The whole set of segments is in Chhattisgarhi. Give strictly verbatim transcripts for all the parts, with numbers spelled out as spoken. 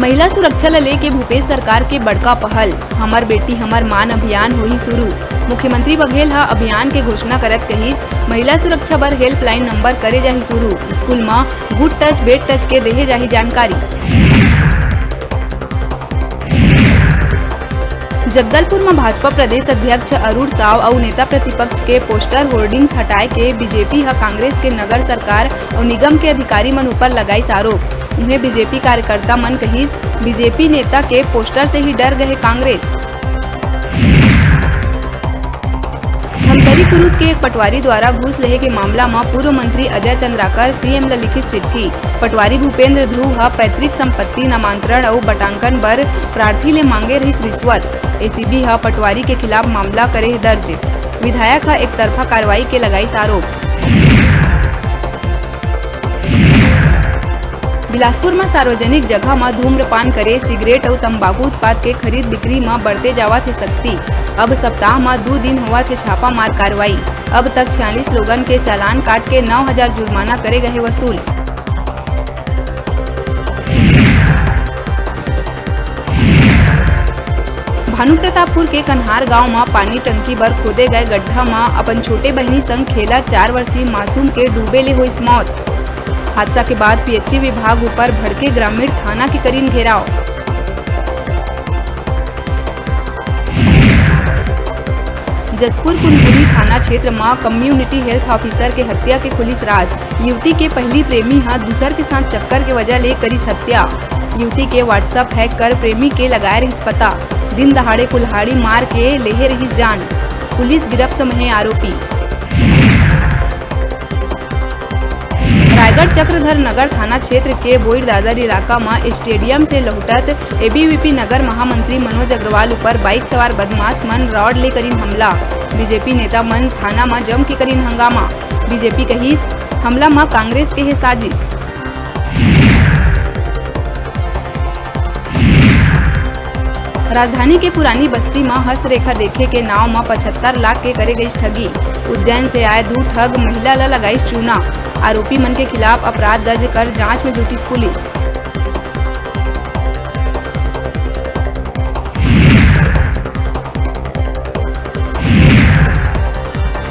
महिला सुरक्षा ल लेके भूपेश सरकार के बड़का पहल, हमर बेटी हमर मान अभियान होही शुरू। मुख्यमंत्री बघेल ह अभियान के घोषणा करत कहिस, महिला सुरक्षा बर हेल्पलाइन नंबर करे जाही शुरू। स्कूल म गुड टच, बेड टच के देहे जाही जानकारी। जगदलपुर म भाजपा प्रदेश अध्यक्ष अरुण साव अउ नेता प्रतिपक्ष के पोस्टर होर्डिंग्स हटाए के बीजेपी ह कांग्रेस के नगर सरकार अउ निगम के अधिकारी मन ऊपर लगाइस आरोप। उहें बीजेपी कार्यकर्ता मन कहिस, बीजेपी नेता के पोस्टर से ही डर गए कांग्रेस। धमतरी कुरूद के एक पटवारी द्वारा घूस लेहे के मामला म पूर्व मंत्री अजय चंद्राकर सीएम ल लिखिस चिट्ठी। पटवारी भूपेंद्र ध्रुव ह पैतृक संपत्ति नामांतरण अउ बटांकन बर प्रार्थी ले मांगे रहिस रिश्वत। एसीबी ह पटवारी के खिलाफ मामला करे हे दर्ज। विधायक ह एकतरफा कार्रवाई के लगाइस आरोप। बिलासपुर म सार्वजनिक जगह म धूम्रपान करे, सिगरेट अउ तंबाकू उत्पाद के खरीद बिक्री म बढ़ते जावत हे सख्ती। अब सप्ताह म दू दिन होवत हे छापामार कार्रवाई। अब तक छियालीस लोगन के चालान काट के नौ हजार जुर्माना करे गए वसूल। भानुप्रतापपुर के कन्हार गांव म पानी टंकी बर खोदे गए गड्ढा म अपन छोटे बहिनी संग खेला चार वर्षीय मासूम के डूबे ले होइस मौत। हादसा के बाद पीएचई विभाग ऊपर भड़के ग्रामीण, थाना के करीन घेराव। जशपुर कुनकुरी थाना क्षेत्र म कम्युनिटी हेल्थ ऑफिसर के हत्या के खुलिस राज। युवती के पहिली प्रेमी ह दूसर के साथ चक्कर के वजह ले करिस हत्या। युवती के WhatsApp हैक कर प्रेमी के लगाए रहिस पता। दिन दहाड़े कुल्हाड़ी मार के लेहे रहिस जान। पुलिस गिरफ्त म हे आरोपी। रायगढ़ चक्रधर नगर थाना क्षेत्र के बोईर दादर इलाका म स्टेडियम से लहुटत एबीवीपी नगर महामंत्री मनोज अग्रवाल ऊपर बाइक सवार बदमाश मन रॉड ले करिन हमला। बीजेपी नेता मन थाना म जम के करिन हंगामा। बीजेपी कहिस, हमला म कांग्रेस के हे साजिश। राजधानी के पुरानी बस्ती म हस्तरेखा देखे के नाव म पचहत्तर लाख के करे गइस ठगी। उज्जैन से आए दू ठग महिला ल लगाइस चूना। आरोपी मन के खिलाफ अपराध दर्ज कर जांच में जुटिस पुलिस।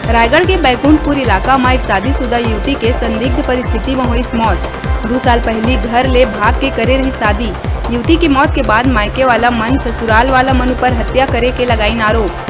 रायगढ़ के बैकुंठपुर इलाका म एक शादीशुदा युवती के संदिग्ध परिस्थिति म होइस मौत। दू साल पहिली घर ले भाग के करे रहिस शादी। युवती के मौत के बाद मायके वाला मन ससुराल वाला मन ऊपर हत्या करे के लगाइन आरोप।